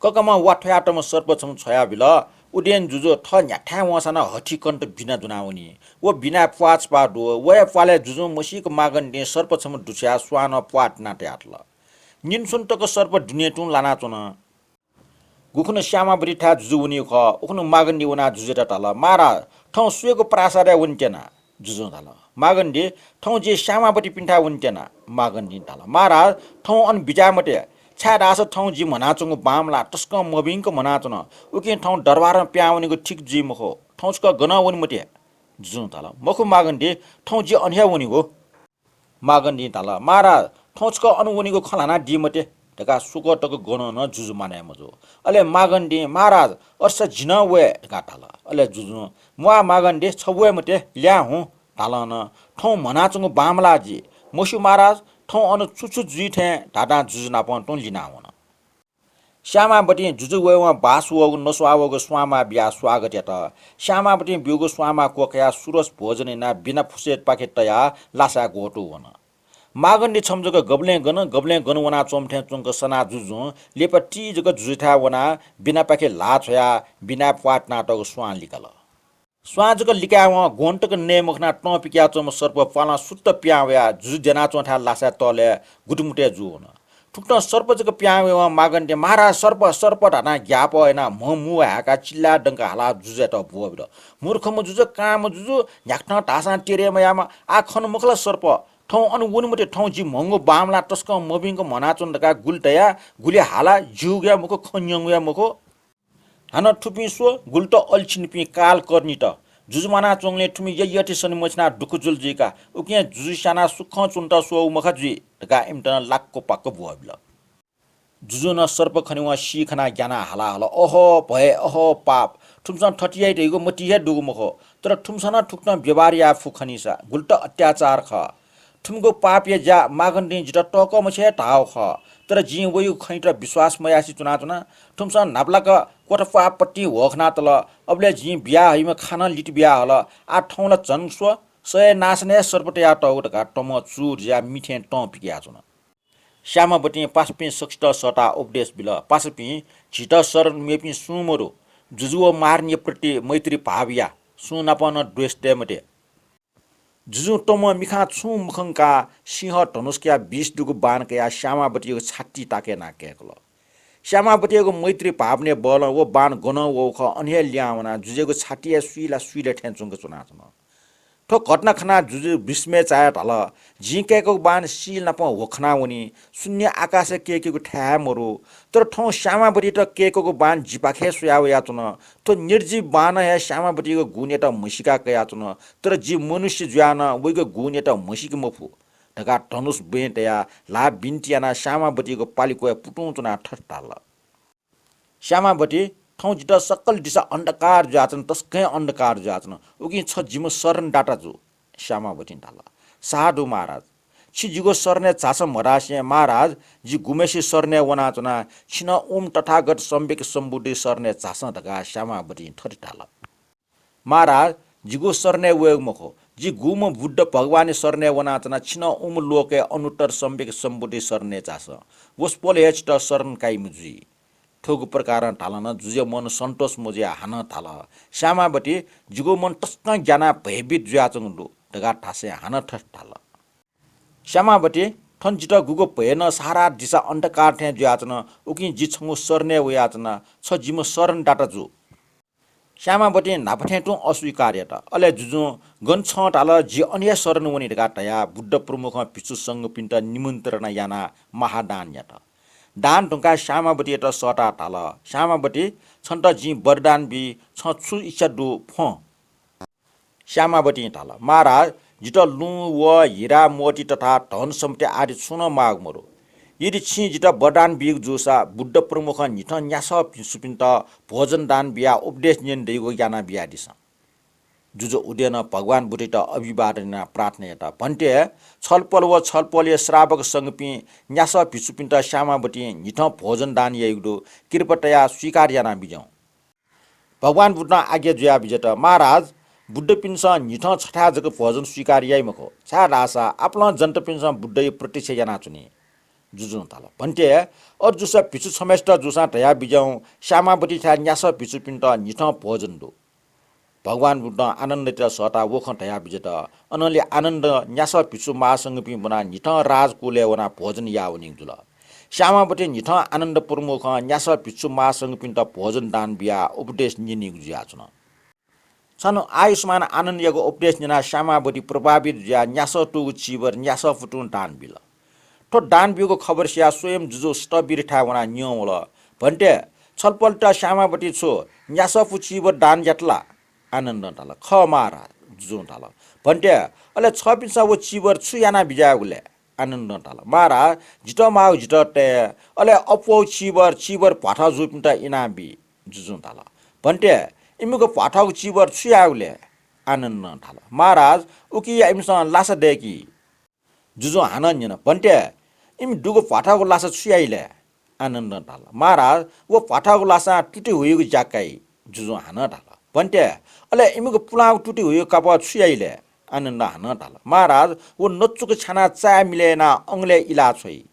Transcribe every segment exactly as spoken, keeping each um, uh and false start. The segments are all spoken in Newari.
ककमा वा थ्वयातःम्ह सर्प छम्ह छ्वयाबिल। उदेन जुजु थः न्ह्याथाय् वंसां नं हथि कन्त बिना दुना वनी। व बिनाय् प्वाः छपाः दु। वया प्वालय् जुजुं मसीक मागन्धिं सर्प छम्ह दुछ्वयाः स्वां नं प्वाः तिना तयातल। निन्सुन तक सर्प दुने तुं लानाच्वन। गुखुन्हु श्यामावतीथाय् जुजु वनीगु खः, उखुन्हु मागन्धिं वनाः जुजुयात धाल, महाराज, थौं सुयागु प्रासादय् वनेत्यना? जुजुं धाल। मागन्धि, थौं जि श्यामावतीपिन्थाय् वनेत्यना। मागन्धिं धाल, महाराज, थौं अन बिज्याये मते, छाय्धाःसा थौं जि म्हनाच्वंगु बांमलाः तसकं मभिंक म्हनाच्वन। उकिं थौं दरबारं पिहां वनेगु ठीक जुइ मखु। थौं छकः गनं वने मते। जुजुं धाल, मखु मागन्धि, थौं जि अन हे वनेगु। मागन्धिं धाल, महाराज, थौं छकः अन वनेगु खँ ल्हानादी मते धकाः सुकः तक गनं नं जुजु मानय् मजू। अले मागन्धिं, महाराज, अथेसा जि नं वये धकाः धाल। अले जुजुं, म्वाः मागन्धि, छ वये मते, ल्याहां हुँ धालं नं थौं म्हनाच्वंगु बांमलाः जि। मस्यू महाराज, थौं अन छु छु जुइ थें धाधां जुजु नाप तुं लिना वन। श्यामावतीं जुजु वयेवं बास वःगु नस्वाः वःगु स्वांमाः बियाः स्वागत यात। श्यामावतीं ब्यूगु स्वांमाः क्वकयाः सुरस भोजन यानाः बिना फुसेपाखे तयाः लासाय् ग्वतुं वन। मागन्धि छम्ह जक गबलें गन, गबलें गन वनाच्वंम्ह थें च्वंक सनाः जुजुं लिपा ति जक जुजुथाय् वनाः बिनापाखे ल्हाः छ्वयाः बिनाय् प्वाः तिनातःगु स्वां लिकल। स्वां जक लिकायेवं ग्वन्हु तक नये मखनाः तं पिकयाच्वंम्ह सर्प प्वालं सुत्त पिहां वयाः जुजु द्यनाच्वंथाय् लासाय् तःलय् गुतुमुतय् जूवन। थुकथं सर्प जक पिहां वयेवं मागन्धिं, महाराज, सर्प, सर्प धानाः ग्याःपः यानाः म्ह मू हाय्काः चिल्लाय् दंक हालाः जुजुयात ब्वःबिल। मूर्खम्ह जुजु, कांम्ह जुजु, न्ह्याकथं धाःसां तेरे मयाःम्ह, आः खन मखु ला सर्प? थौं अन वने मते, थौं जि म्हंगु बांमलाः तसकं मभिंक म्हनाच्वन धकाः गुलि धया, गुलि हाला, ज्यूगु हे मखु, खँ न्यंगु हे मखु। हानं थुपिं स्व, गुलि त अल्छिनिपिं कालकर्णीत। जुजु म्वानाच्वंगुलिं थुमि यःयःथें सने मछिनाः दुःख जुल जुइका, उकिं जुजु स्यानाः सुखं च्वनेत स्वःगु मखा जुइ धकाः इमित नं लाक्क पाक्क ब्वःबिल। जुजुं नं सर्प खनेवं सी खनाः ग्यानाः हाला हल, अहो भय, अहो पाप, थुमिसं थथे याइ धइगु मतिइ हे दुगु मखु, तर थुमिसं नं थुकथं व्यवहार याये फु खनीसा, गुलि त अत्याचार खः। थुमिगु पापया ज्या मागन्धिं जितः तःकः मछि हे धाःगु खः, तर जिं वइगु खँयात विश्वास मयासें च्वनाच्वना। थुमिसं न्हापालाक क्वथाप्वाःपतिं ह्वःखनातल, अबलय् जिं बिया हइम्ह खा नं लित बिया हल, आः थौं ला झन स्व, सय् नासनं हे सर्प तयातःगु धकाः तमं चूर जुयाः मि थें तं पिकयाच्वन। श्यामावतीं पासापिं सकसित सःताः उपदेश बिल, पासापिं, झीत शरण मेपिं सुं मदु। जुजु व महारानीया प्रति मैत्री भाव या, सुं नाप नं द्वेष तये मते। जुजुं तमं मिखां छुं मखंकाः सिंह धनुष कयाः विष दुगु बाण कयाः श्यामावतीयागु छाति ताके यानाः कय्कल। श्यामावतीयागु मैत्री भावनया बलं व बाण गनं वःगु खः, अन हे लिहां वनाः जुजुयागु छाति हे सुइला सुइला थें च्वंक च्वनाच्वन। थ्व घटना खनाः जुजु विस्मय चायाः धाल, जिं कय्कूगु बाण शील नाप ह्वःखना वनी, शून्य आकाशय् कय्केगु थाय् हे मदु। तर थौं श्यामावतीयात कय्कूगु बाण जिपाखे हे स्वया वयाच्वन। थ्व निर्जीव बाणं हे श्यामावतीयागु गुणयात म्हसीका कयाच्वन, तर जि मनुष्य जुयाः नं वइगु गुणयात म्हसीके मफु धकाः धनुष बँय् तयाः ल्हाः बिन्ति यानाः श्यामावतीयागु पालि क्वय् पुतुं च्वनाः थथे धाल, श्यामावती, थौं जितः सकल दिसा अन्धकार जुयाच्वन, तसकं हे अन्धकार जुयाच्वन। उकिं छ जिम्ह शरणदाता जु। श्यामावतीं धाल, साधु महाराज, छि जिगु शरणय् झासँ म्हधासें महाराज, जि गुम्हय्सिया शरणय् वनाच्वना, छिं नं उम्ह तथागत सम्यक सम्बुद्धि शरणय् झासँ धकाः श्यामावतीं थथे धाल। महाराज, जिगु शरणय् वयेगु मखु, जि गुम्ह बुद्ध भगवानया शरणय् वनाच्वना, छिं नं उम्ह लोकय् अनुत्तर सम्यक सम्बुद्धि शरणय् झासँ, वसपोल हे छितः शरण काइम्ह जुइ। थुगु प्रकारं धालं नं जुजुया मन सन्तोष मजुयाः हानं धाल, श्यामावती, जिगु मन तसकं ग्यानाः भयभीत जुयाच्वंगु दु धकाः धासें हानं थथे धाल। श्यामावती, थन जितः गुगु भय नं सारा दिसा अन्धकार थें जुयाच्वन, उकिं जि छंगु शरणय् वयाच्वना, छ जिम्ह शरणदाता जु। श्यामावतीं न्हापा थें तुं अस्वीकार यात। अले जुजुं गन छं धाल, जि अन हे शरण वनी धकाः धयाः बुद्ध प्रमुखं भिक्षु संघपिन्त निमन्त्रणा यानाः महादान यात। दान धुंकाः श्यामावतीयात सःताः धाल, श्यामावती, छन्त जिं वरदान बी, छं छु इच्छा दु फ्वँ। श्यामावतीं धाल, महाराज, जितः लुँ, वः, हिरा, मोती तथा धन सम्पत्ति आदि छुं नं माःगु मदु। यदि छिं जितः वरदान बीगु जूसा बुद्ध प्रमुखं न्हिथं न्यासः भिक्षुपिन्त भोजन दान बियाः उपदेश न्यने दइगु याना बियादिसँ। जुजु उदेनं भगवान बुद्धयात अभिवादन यानाः प्रार्थना यात, भन्ते, छलपोल व छलपोलया श्रावक संघपिं न्यासः भिक्षुपिन्त श्यामावतीं न्हिथं भोजन दान याइगु दु, कृपा तयाः स्वीकार याना बिज्याहुँ। भगवान बुद्धं आज्ञा जुयाः बिज्यात, महाराज, बुद्धपिन्सं न्हिथं छथाय् जक भोजन स्वीकार याइ मखु, छाय्धाःसा आपालं जनतापिन्सं बुद्धया प्रतीक्षा यानाच्वनी। जुजुं धाल, भन्ते, अथे जूसा भिक्षु छम्हय्‌सित जूसां धयाबिज्याहुँ, श्यामावतीथाय् न्यासः भिक्षुपिन्त न्हिथं भोजन दु। भगवान बुद्धं आनन्दयात सःताः व खँ धयाबिज्यात। अनंलि आनन्द न्यासः भिक्षु महासंघपिं ब्वनाः न्हिथं राजकुलय् वनाः भोजन याः वनीगु जुल। श्यामावतीं न्हिथं आनन्द प्रमुखं न्यासः भिक्षु महासंघपिन्त भोजन दान बियाः उपदेश न्यनीगु जुयाच्वन। छन्हु आयुष्मान आनन्दयागु उपदेश न्यनाः श्यामावती प्रभावित जुयाः न्यासः तूगु चिबर न्यासःपु तुं दान बिल। थ्व दान ब्यूगु खबर सियाः स्वयं जुजु स्थविरथाय् वनाः न्यं वल। भन्ते, छलपोलयात श्यामावतीं छु न्यासःपु चिबर दान यात ला? आनन्दं धाल, खः महाराज। जुजुं धाल, भन्ते, अले छःपिन्सं व चिबर छु यानाः बिज्याःगु ले? आनन्दं धाल, महाराज, जितः माःगु जितः तये, अले अप्वःगु चिबर, चिबर भ्वाथः जूपिन्त इनाबी। जुजुं धाल, भन्ते, इमिगु भ्वाथःगु चिबर छु यायेगु ले? आनन्दं धाल, महाराज, उकिया इमिसं लासा दय्‌की। जुजुं हानं न्यन, भन्ते, इमि दुगु भ्वाथःगु लासा छु याइ ले? आनन्दं धाल, महाराज, व भ्वाथःगु लासां तुति हुइगु ज्या काइ। जुजुं हानं धाल, भन्ते, अले इमिगु पुलांगु तुति हुइगु कापः छु याइ ले? आनन्दं हानं धाल, महाराज, व नचुक छ्यानाः चाय् मिले यानाः अंगलय् इलाः छ्वइ।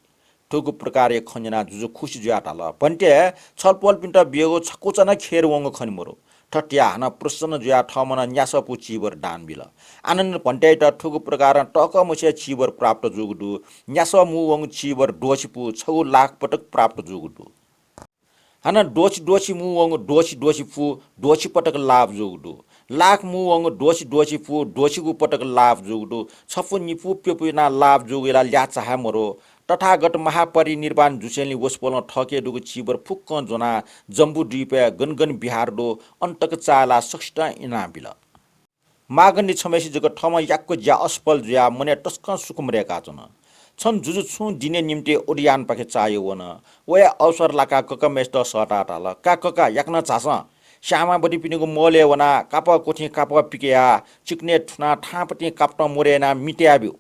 थुगु प्रकारया खँ न्यनाः जुजु खुसी जुयाः धाल, भन्ते, छलपोलपिन्त बियागु छकुचा नं खेर वंगु खने मरु। थथे धयाः हानं प्रसन्न जुयाः थःम्हं नं न्यासःपु चिबर दान बिल। आनन्द भन्तेयात थुगु प्रकारं तःकः मछिया चिबर प्राप्त जूगु दु। न्यासः मू वंगु चिबर द्वःछि पु छगू लाख पटक प्राप्त जूगु दु। हानं द्वःछि द्वःछि मू वंगु द्वःछि द्वःछि पु द्वःछि पटक लाभ जूगु दु। लाख मू वंगु द्वःछि द्वःछि पु द्वःछिगू पटक लाभ जूगु दु। छपु निपु प्यपु यानाः लाभ जूगु ला ल्याः चाहे मरु। तथागत महापरिनिर्वाण जुसेंलि वसपोलं थःके दुगु चिबर फुक्कं ज्वनाः जम्बुद्वीपय् गन गन विहार दु, अन तक चाःहिलाः सकसितं इनाबिल। मागन्धि छम्हय्‌सित जक थःम्हं याक्व ज्या असफल जुयाः मनय् तसकं सुख मदय्‌काच्वन। छन्हु जुजु छुं दिनया निंतिं उद्यानपाखे चाःह्यू वन। वया अवसर लाकाः ककाम्हय्‌सित सःताः धाल, का कका, याकनं झासँ। श्यामावतीपिनिगु महलय् वनाः कापः क्वथिं कापः पिकयाः चिकनय् थुनाः थाहांपतिं कापतं मोरे यानाः मि तयाब्यु।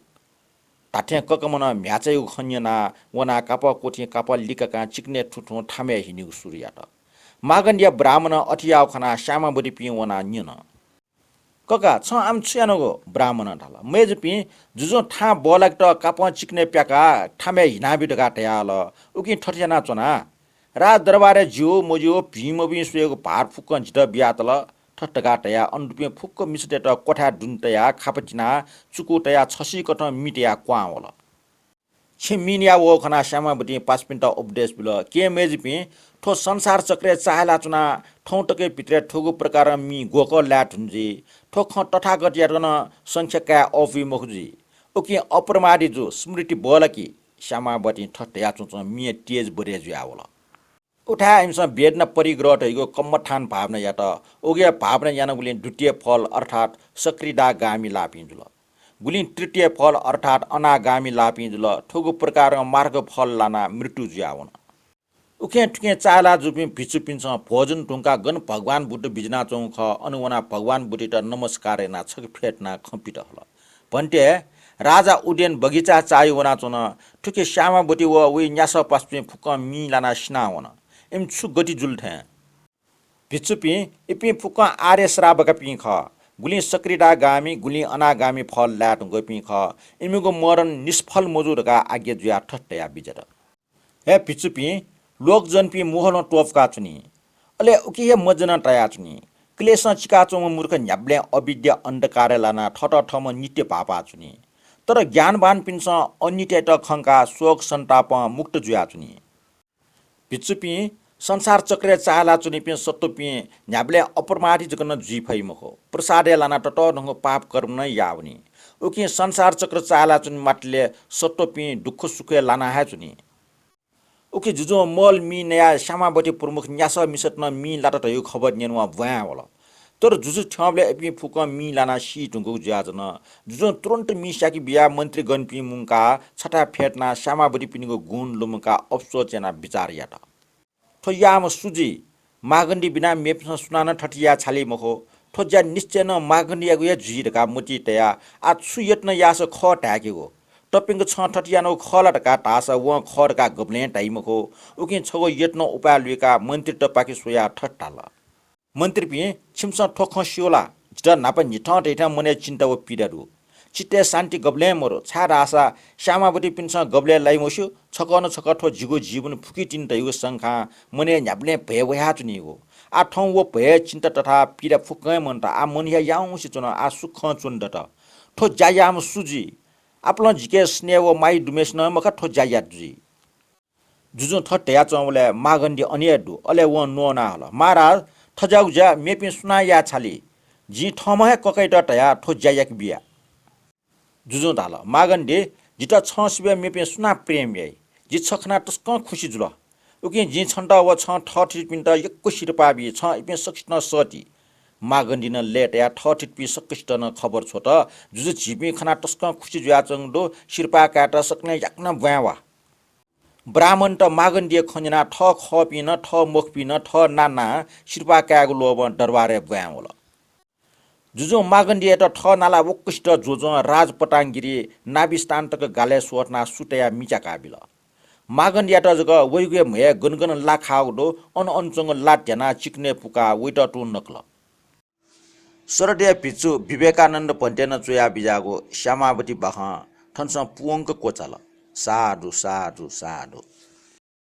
धात्थें ककाम्हं नं म्ह्याचायागु खँ न्यनाः वनाः कापः क्वथिं कापः लिकाकां चिकनय् थुथुं थामय् हिनेगु सुरु यात। मागन्धिया ब्राह्मणं अथे याःगु खनाः श्यामावतीपिं वनाः न्यन, कका, छं आम छु यानागु? ब्राह्मणं धाल, मय्‌जुपिं, जुजुं थाहां बल्लाकेत कापं चिकनय् प्याकाः थामय् हिनाब्यु धकाः धयाहल। उकिं थथे यानाच्वना। राजदरबारय् ज्यू मज्यू भिं मभिं स्वयेगु भार फुक्कं जितः बियातल। थथे धकाः धयाः अन दुपिं फुक्क मिसातय्‌त क्वथाय् दुने तयाः खापा तिनाः चुकू तयाः छसिकथं मि तयाः क्वहां वल। छेँ मिने याः वःगु खनाः श्यामावतीं पासापिन्त उपदेश बिल, केहेँ मय्‌जुपिं, थ्व संसार चक्रय् चाःहिलाच्वनाः थौं तकया भित्रय् थुगु प्रकारं मि ग्वःकः लाये धुन जुइ। थ्व खँ तथागतयात नं संख्या काये अःपुइ मखु जुइ। उकिं अप्रमादी जु, स्मृति बल्लाकि। श्यामावतीं थथे धयाच्वंच्वं मिया तेज बढे जुयावल। उथाय् इमिसं वेदना परिग्रह धइगु कम्मठान भावना यात। उकिया भावना यानागुलिं द्वितीय फल अर्थात् सकृदागामी लाःपिं जुल। गुलिं तृतीय फल अर्थात् अनागामी लाःपिं जुल। थुगु प्रकारं मार्ग फल लानाः मृत्यु जुयावन। उखें थुखें चाःहिला जूपिं भिक्षुपिन्सं भोजन धुंकाः गन भगवान बुद्ध बिज्यानाच्वंगु खः, अन वनाः भगवान बुद्धयात नमस्कार यानाः छखे फ्यतुनाः खँ पित हल। भन्ते, राजा उद्यान बगैँचाय् चाःह्यू वनाच्वन। थुखे श्यामावती व वया न्यासः पासापिं फुक्कं मिं लानाः सिनावन। इमि छु गति जुल थें। भिक्षुपिं, इपिं फुक्कं आर्य श्रावकपिं खः। गुलिं सकृदागामी, गुलिं अनागामी फल लाये धुंकूपिं खः। इमिगु मरण निष्फल मजू धकाः आज्ञा जुयाः थथे धयाः बिज्यात। हे भिक्षुपिं, लोकजनपिं मोहलं त्वपुकाच्वनी। अले उकी हे मज्यानाः तयाच्वनी। क्लेशं चिकाच्वंम्ह मूर्ख न्ह्याबलें अविद्या अन्धकारय् लानाः थःत थःम्हं नित्य भाःपाच्वनी। तर ज्ञानवानपिन्सं अनित्ययात खंकाः शोक सन्तापं मुक्त जुयाच्वनी। भिक्षुपिं, संसार चक्रय् चाःहिलाच्वनीपिं सत्त्वपिं न्ह्याबलें अप्रमादी जक नं जुइ फइ मखु। प्रसादय् लानाः ततःधंगु पाप कर्म नं याःवनी। उकिं संसार चक्र चाःहिलाच्वने म्वातले सत्त्वपिं दुःख सुखय् लाना हे च्वनी। उखे जुजुं महल मिं नयाः श्यामावती प्रमुख न्यासः मिसात नं मिं लात धइगु खबर न्यनेवं ब्वाँय् वल। तर जुजु थ्यंबलय् इपिं फुक्कं मिं लानाः सी धुंकूगु जुयाच्वन। जुजुं तुरुन्त मिं स्याके बियाः मन्त्रीगणपिं मुंकाः छथाय् फ्यतुनाः श्यामावतीपिनिगु गुण लुमंकाः अफसोस यानाः बिचाः यात। थ्व याःम्ह सु जुइ? मागन्धि बिना मेपिन्सं सुनानं थथे याये छाली मखु। थ्व ज्या निश्चयनं मागन्धियागु हे जुइ धकाः मतिइ तयाः आः छु यत्न याःसा खः धाय्‌केगु? तःपिंक छं थथे यानागु खः ला धकाः धाःसा वं खः धकाः गबलें धाइ मखु। उकिं छगू यत्न उपाय लुइकाः मन्त्रीतपाखे स्वयाः थथे धाल, मन्त्रीपिं, छिमिसं थ्व खँ स्यू ला? जितः न्हापा न्हिथं धइथें मनय् चिन्ता व पीडा दु। चित्तय् शान्ति गबलें मरु, छाय्धाःसा श्यामावतीपिन्सं गबलें लाइ मस्यू। छकः न छकः थ्व जिगु जीवन फुकितिनि धइगु शंकां मनय् न्ह्याबलें भय वयाच्वनीगु। आः थौं व भय, चिन्ता तथा पीडा फुक्कं हे मन्त। आः मन हे याउँसे च्वन, आः सुखं च्वने दत। थ्व ज्या याःम्ह सु जुइ? आपालं जिके स्नेह व माया दुम्हय्सिनं मखा थ्व ज्या यात जुइ। जुजुं थथे धयाच्वंबलय् मागन्धि अन हे दु। अले वं न्वना हल, महाराज, थज्याःगु ज्या मेपिं सुनां याये छाली? जिं थःम्हं हे ककाइत धयाः थ्व ज्या याके बिया। जुजुं धाल, मागन्धि, जितः छं सिबय् मेपिं सुनां प्रेम याइ? जि छ खनाः तसकं खुसि जुल। उकिं जिं छन्त व छं थःथितिपिन्त यक्व सिरपाः बी, छं इपिं सकसितं सःति। मागन्धिं नं लय्तायाः थःथितिपिं सकसितं नं खबर छ्वत। जुजु, झीपिं खनाः तसकं खुसि जुयाच्वंगु दु, सिरपाः कायेत सकलें याकनं ब्वाँय् वा। ब्राह्मणत मागन्धिया खँ न्यनाः थः खःपिं नं, थः मखुपिं नं, थः नानां सिरपाः कायेगु लोभं दरबारय् ब्वाँय् वल। जुजुं मागन्धियात थः नाला वक्वसित ज्वजं राजपटांगिरी नाभिस्थान तक गालय् स्वथनाः सुतयाः मिच्याकाः बिल। मागन्धियात जक वइगु हे म्हय् गन गन ला खाःगु दु, अन अन च्वंगु ला ध्यानाः चिकनय् पुकाः वइत तुं नकल। शरदया भिक्षु विवेकानन्द भन्तें नं च्वया बिज्याःगु श्यामावती बाखं थन छं पूवंक क्वचाल। साधु, साधु, साधु।